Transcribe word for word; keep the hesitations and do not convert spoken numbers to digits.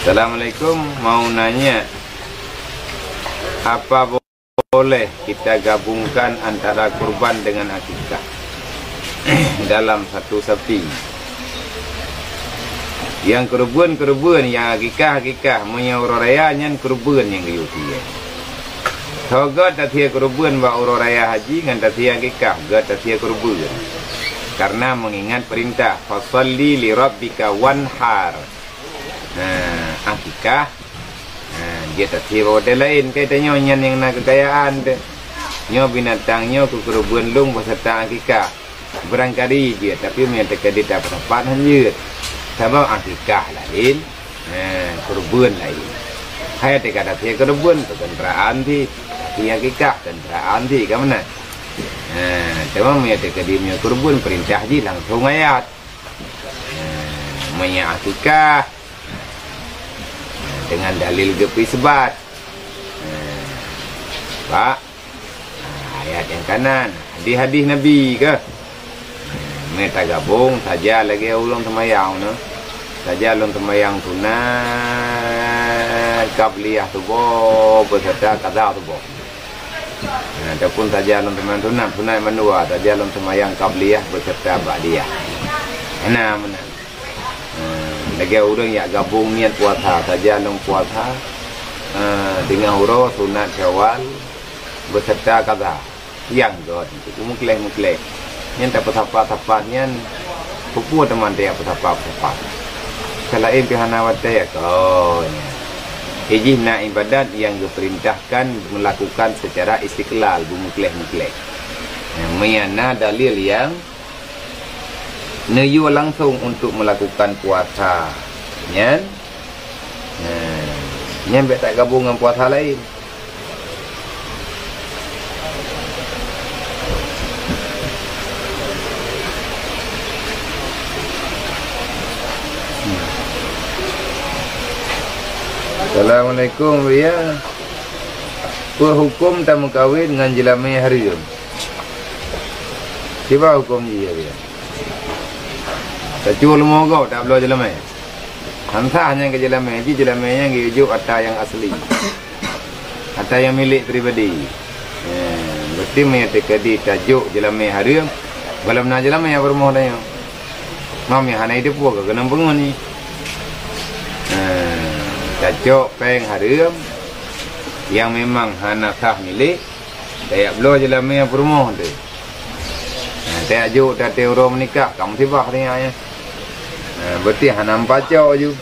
Assalamualaikum, mau nanya, apa boleh kita gabungkan antara kurban dengan akikah dalam satu sapi? Nyang kurban, kurban, nyang akikah, akikah, meunyoe uroe raya nyan kurban nyang geuyue sie. Tho göt tasie kurban bak uroe raya haji ngon tasie akikah, göt tasie kurban. Karena mengingat perintah, "Fasalli li rabbika wanhar." Nah, akikah. Nah, jeuet tasie bak watèe laén, kai tanyoe nyan nyang na keukayaan teuh. Nyoe binatang nyoe keu keureubeuen lôn beuserta akikah. Barangkali jeuet, tapi meunyoe teukeudi tapeusapat han jeuet. Sabab akikah laén, nah, keureubeuen laén. Hai teuka tasie keureubeuen, keu keundaraan cit. Tasie akikah, keundaraan cit, ka meunan. Nah, teuma meunyoe teukeudi meunyoe keureubeuen, peurintah jih langsong ayat. Nah, meunyoe akikah, dengan dalil geupeusebat. Nah, bak, nah, ayat nyang kanan, hadih-hadih Nabi keuh. Nah, meuiya tagabong saja lagèe ulôn seumayang nyoe. Saja lôn seumayang sunat qabliyah suboh beuserta qadha suboh. Nah, ataupun saja lôn seumayang sunat, sunat mandua, saja lôn seumayang qabliyah beuserta ba'diyah. Nah, meunan. Nah, lagèe ureueng jak gabong niet puasa, saja lôn puasa, eh, teungoh uroe sunat Syawal beuserta qadha. Nyang göt, untuk meukleh-meukleh. Nyan tapeusapat-sapat nyan, peue-peue teuma tajak peusapat-peusapat. Seulaén pih hana watèe, kon nyan. Ijih na ibadat nyang geupeurintahkan meulakukan seucara istiqlal, beumeukleh-meukleh. Nah, meunyo na dalil nyang neuyue langsong untuk meulakukan puasa nyan, nah, nyan bèk tagabong ngon puasa laén. Assalamualaikum, Buya. Peue huköm tameukawen ngon jeulamé hareuem? Kiban huköm jih, Buya? Tacue leumo gob tabloe jeulamé. Han sah nyan keu jeulamé, jih jeulamé nyan geujok atra nyang asli. Atra nyang milék pribadi. Eh, berarti meunyo teukeudi tajok jeulamé hareuem, gohlom na jeulamé nyang peurumoh tanyoe. Mam nyang hana jiteupeue ka keunong peungeut nyan. Eh, tacok péng hareuem nyang memang hana sah milék, tajak bloe jeulamé nyang peurumoh teuh. Nah, tajak jok atra uroe meunikah, ka musibah teuh nyan. Nah, berarti hana mupacok ju.